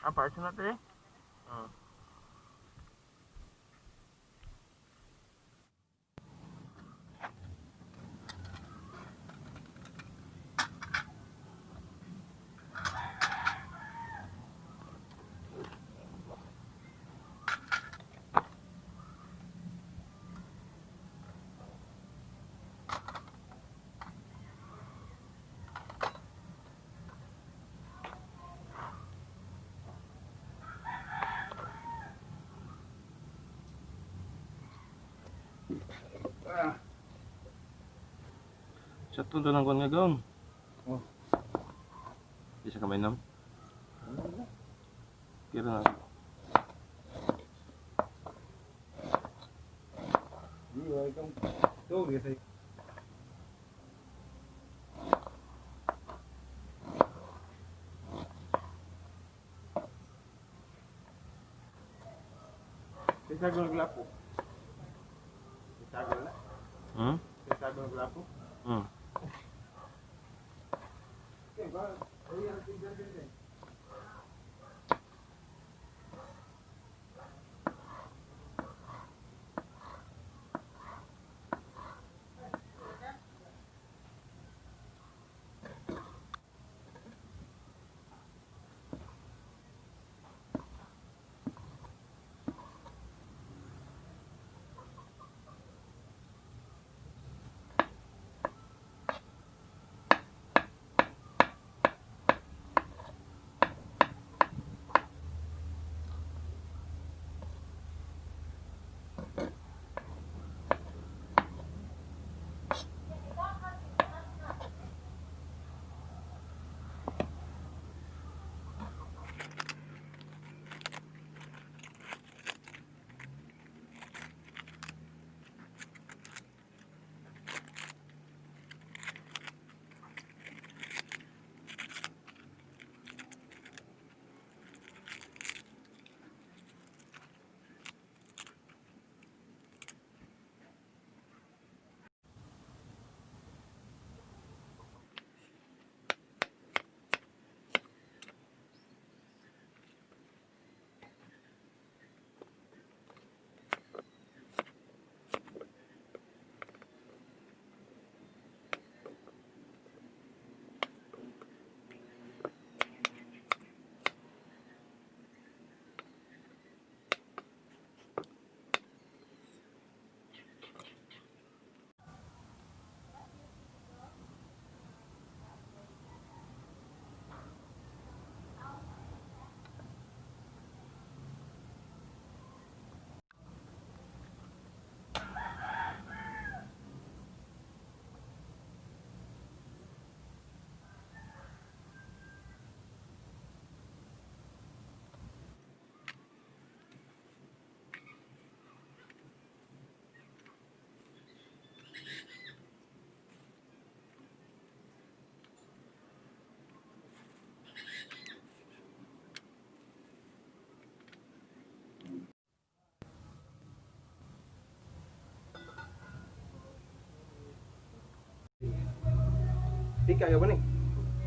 Ah, para sa natin eh. Ah. Ah. Sa tundo ng kwan nga gawin. Oh. Di siya kamay nam. Kira na. Di ba ikaw? Ito, kasi. Isagol glapo. Isagol na. Hmm? Isagol glapo. Hmm. Okay, ba? Ay, ang tignan din eh. Ikaw ba ni?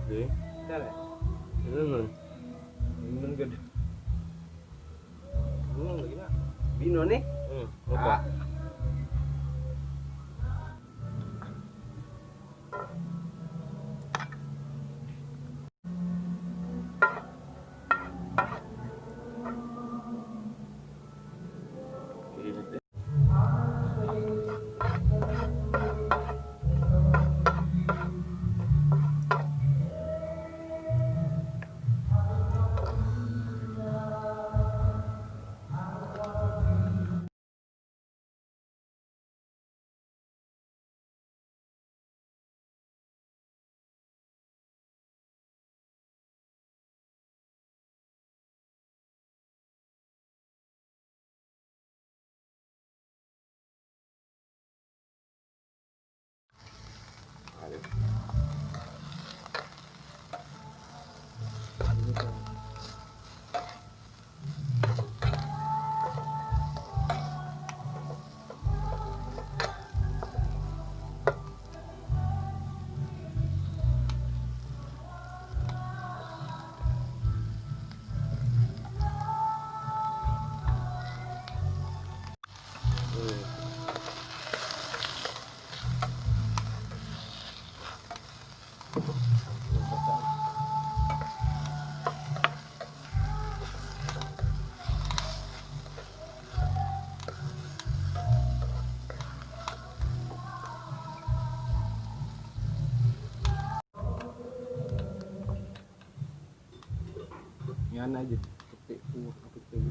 Okay. Tara. Ano nun? Nun good. Ano lagi na? Bino ni? Hmm. Ano Ah. Init eh. Yan na jud. Puti po kapit jud.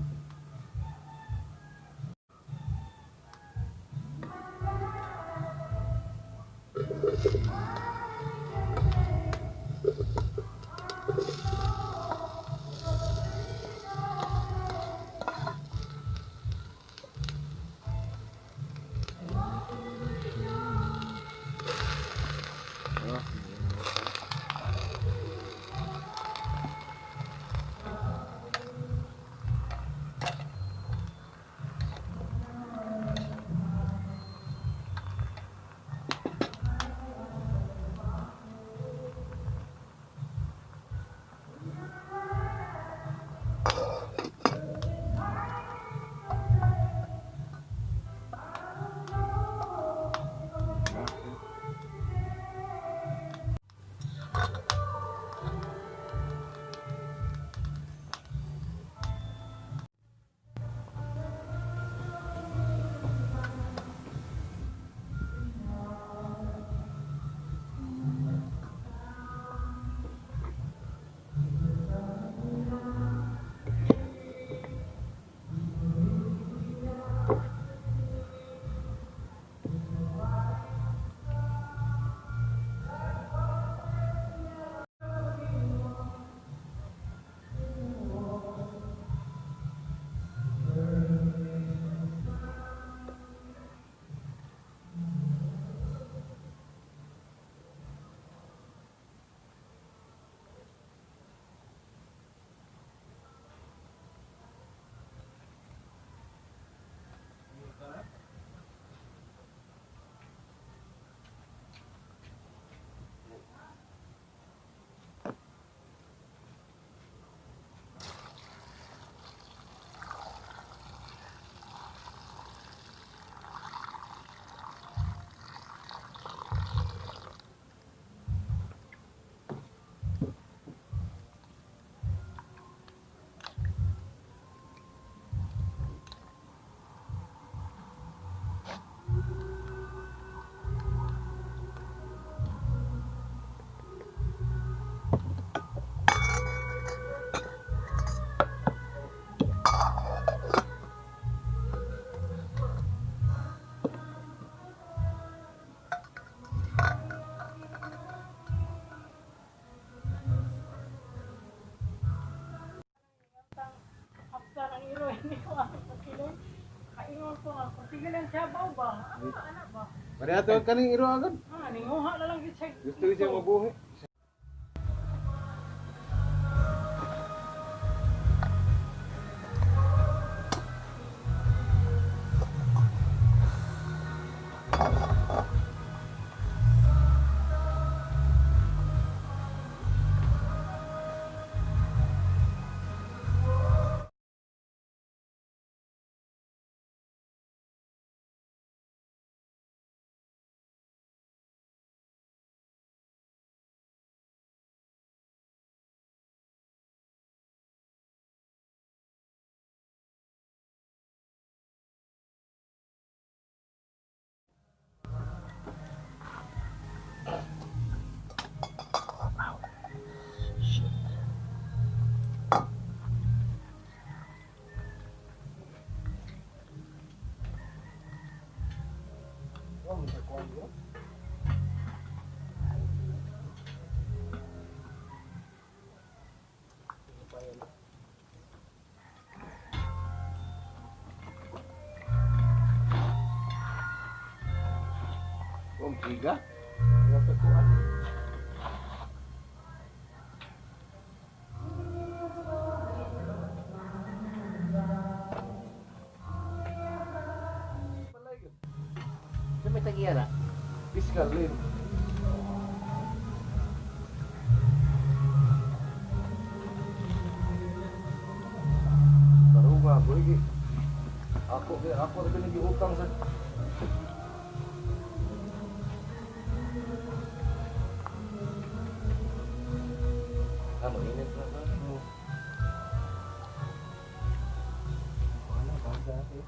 After ang iro, hindi ko ako pakilon. Kaingon ko nga, kung tigilan siya ba ba? Ano, anak ba? Pareha to kaning iro agad. Ah, ninguha na lang yun siya. Gusto ko siya mabuhi. Om tiga. Sa may tagiya na. Iskal lin. Baru nga, boy. Ako, ako rin nag-iutang sa. Ah, mainit na ba? Wala, baga eh.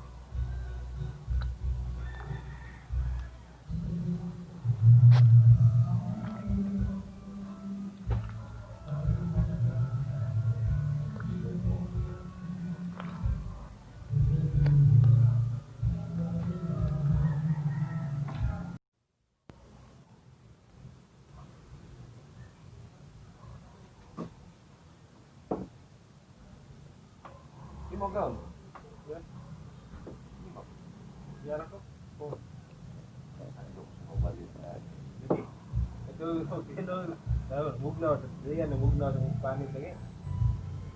Mo gaon. Yara ko. Oh. Mabalik na. Lagi. Ito, ito, mugnaw. Diyan, mugnaw sa panit lagi.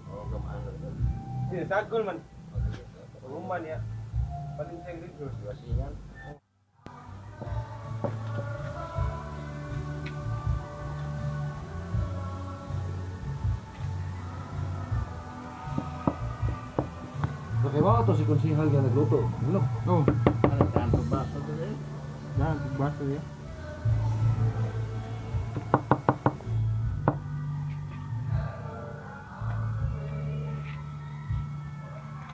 Oo, gamaan na rin. Sige, sagol man. Human ya. Palit siya dito. Iwasingan. Okay ba ito si konsihal nga nagluto? Ano? Oh, Ano, daan pa baso doon eh. dahil baso ya.